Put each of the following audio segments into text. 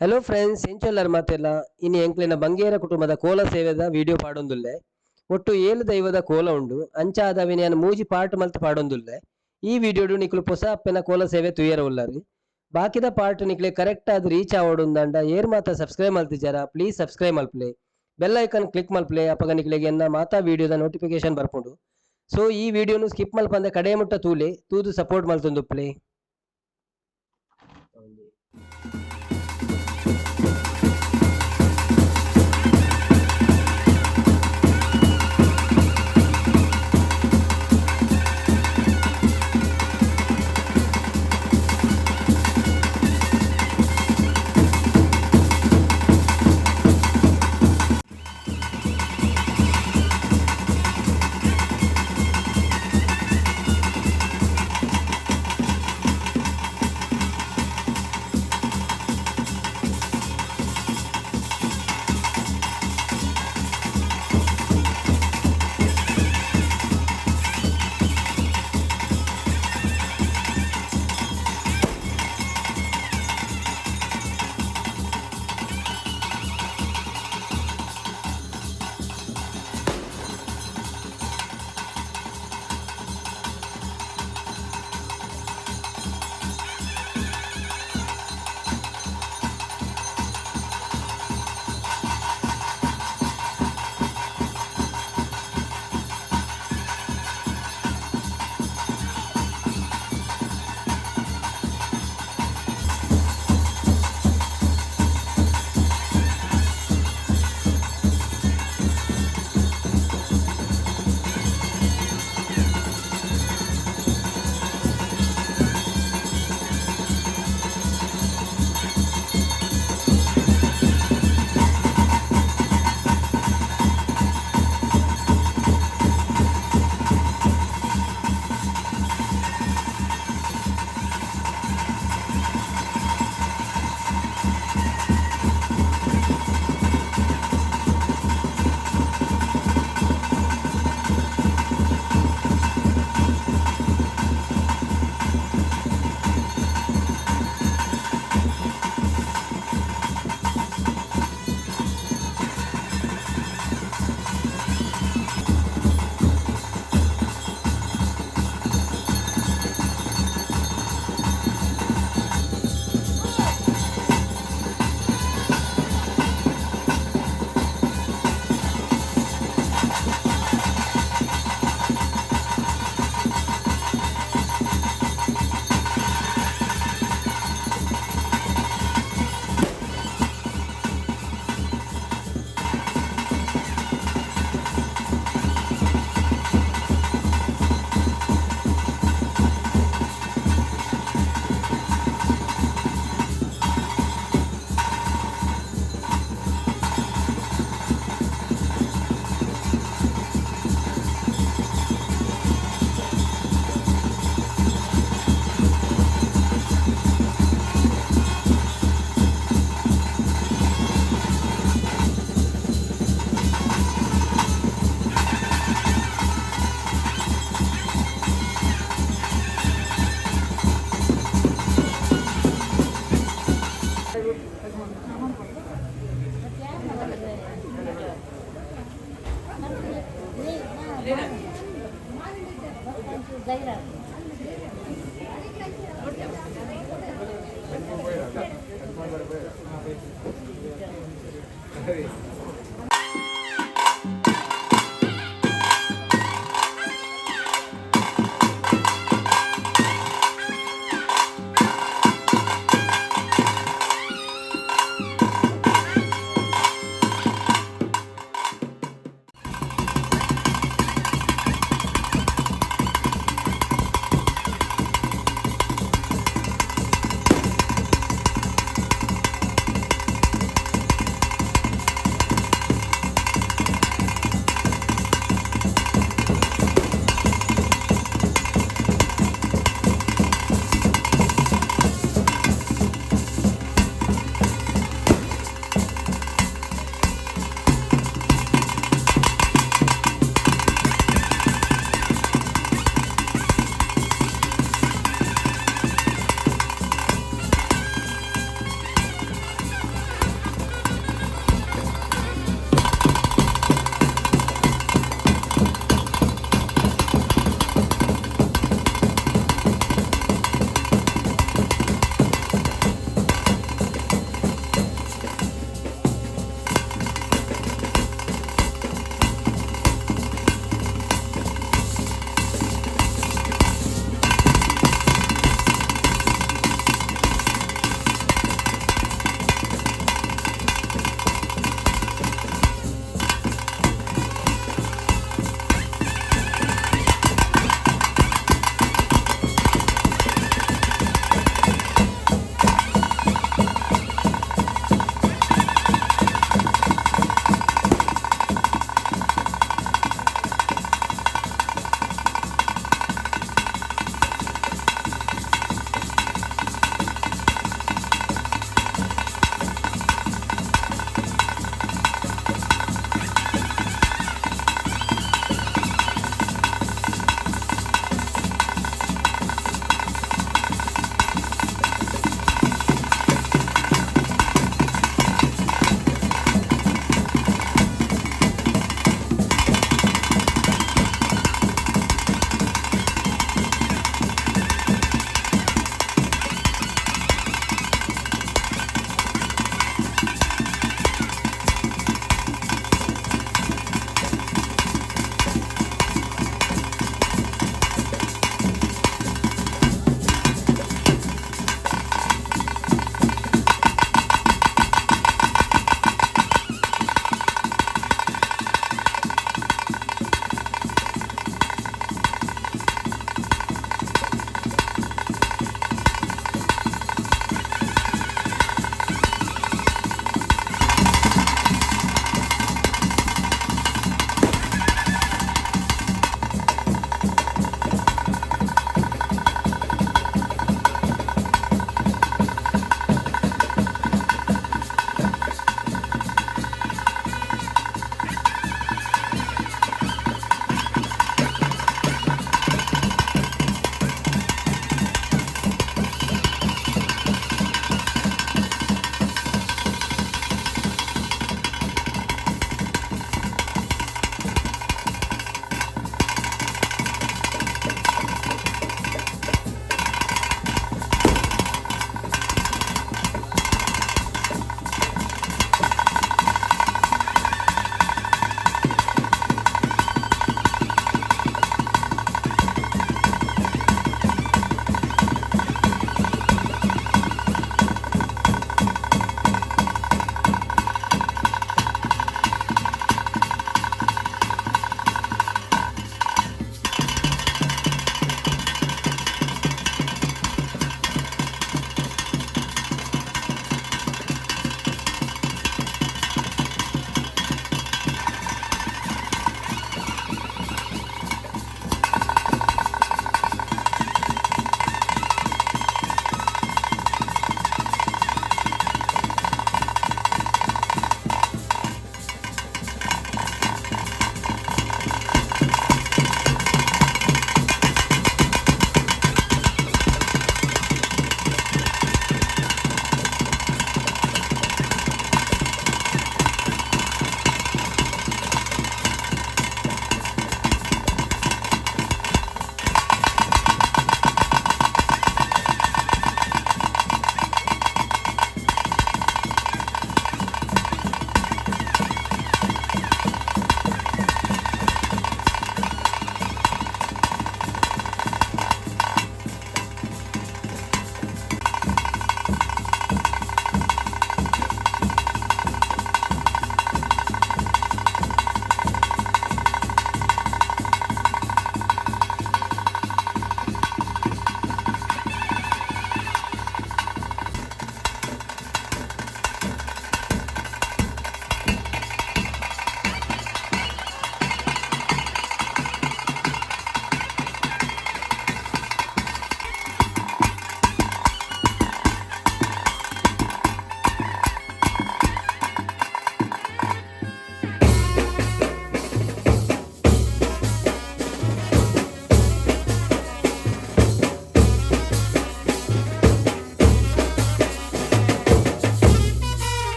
Hello friends, ಎಂಚೊಲ್ಲರ್ ಮಾತೆಲ್ಲ? ಇನಿ ಎಂಕ್ಲೆನ ಬಂಗೇರ ಕುಟುಂಬದ ಕೋಲ ಸೇವೆದ ವಿಡಿಯೋ ಪಾಡೊಂದುಲ್ಲೆ. ಒಟ್ಟು ಏಳು ದೈವದ ಕೋಲ ಉಂಡು. ಅಂಚಾದ್ ಅವೆನ್ ಯಾನ್ ಮೂಜಿ ಪಾರ್ಟ್ ಮಲ್ತ್ ಪಾಡೊಂದುಲ್ಲೆ. ಈ ವಿಡಿಯೋಡು ನಿಕುಲು ಪೊಸ ಅಪ್ಪೆನ ಕೋಲ ಸೇವೆ ತೂಯೆರೆ ಉಲ್ಲರ್. ಬಾಕಿದ ಪಾರ್ಟ್ ನಿಕ್ಲೆ ಕರೆಕ್ಟ್ ಆದ್ ರೀಚ್ ಆವೊಡುಂದಾಂಡ ಏರ್ ಮಾತ ಸಬ್ಸ್ಕ್ರೈಬ್ ಮಲ್ತಿಜಾರ ಪ್ಲೀಸ್ ಸಬ್ಸ್ಕ್ರೈಬ್ ಮಲ್ಪುಲೆ. ಬೆಲ್ ಐಕಾನ್ ಕ್ಲಿಕ್ ಮಲ್ಪುಲೆ. ಅಪಗ ನಿಕ್ಲೆಗ್ ಎನ್ನ ಮಾತಾ ವಿಡಿಯೋದ ನೋಟಿಫಿಕೇಶನ್ ಬರ್ಪುಂಡು. ಸೊ ಈ ವಿಡಿಯೋನು ಸ್ಕಿಪ್ ಮಲ್ಪಂದೆ ಕಡೆ ಮುಟ್ಟ ತೂಲೆ, ತೂದು ಸಪೋರ್ಟ್ ಮಲ್ತೊಂದುಪ್ಪುಲೆ.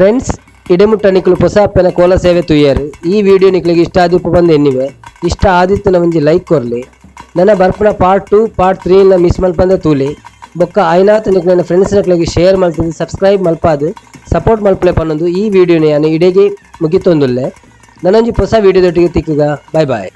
ಫ್ರೆಂಡ್ಸ್, ಇಡೆಮುಟ್ಟ ನಿಕುಲು ಪೊಸ ಅಪ್ಪೆನ ಕೋಲ ಸೇವೆ ತೂಯರ್. ಈ ವಿಡಿಯೋ ನಿಕ್ಲೆಗ್ ಇಷ್ಟ ಆದಿಪ್ಪು ಪಂದ್ ಎನ್ನಿವೆ. ಇಷ್ಟ ಆದಿತ್ತ್ಂಡ ಒಂಜಿ ಲೈಕ್ ಕೊರ್ಲೆ. ನನ ಬರ್ಪುನ ಪಾರ್ಟ್ 2, ಪಾರ್ಟ್ 3 ನ್ ಮಿಸ್ ಮಲ್ಪಂದೆ ತೂಲೆ. ಬೊಕ್ಕ ಆಯಿನಾತ್ ನಿಕ್ಲೆನ ಫ್ರೆಂಡ್ಸ್ ನಕ್ಲೆಗ್ ಶೇರ್ ಮಲ್ತ್ದ್ ಸಬ್ಸ್ಕ್ರೈಬ್ ಮಲ್ಪಾದ್ ಸಪೋರ್ಟ್ ಮಲ್ಪುಲೆ ಪನೊಂದು ಈ ವಿಡಿಯೋನು ಯಾನ್ ಇಡೆಗೆ ಮುಗಿತೊಂದುಲ್ಲೆ. ನನೊಂಜಿ ಪೊಸ ವಿಡಿಯೋದೊಟ್ಟಿಗೆ ತಿಕ್ಕುಗ. Boy boy.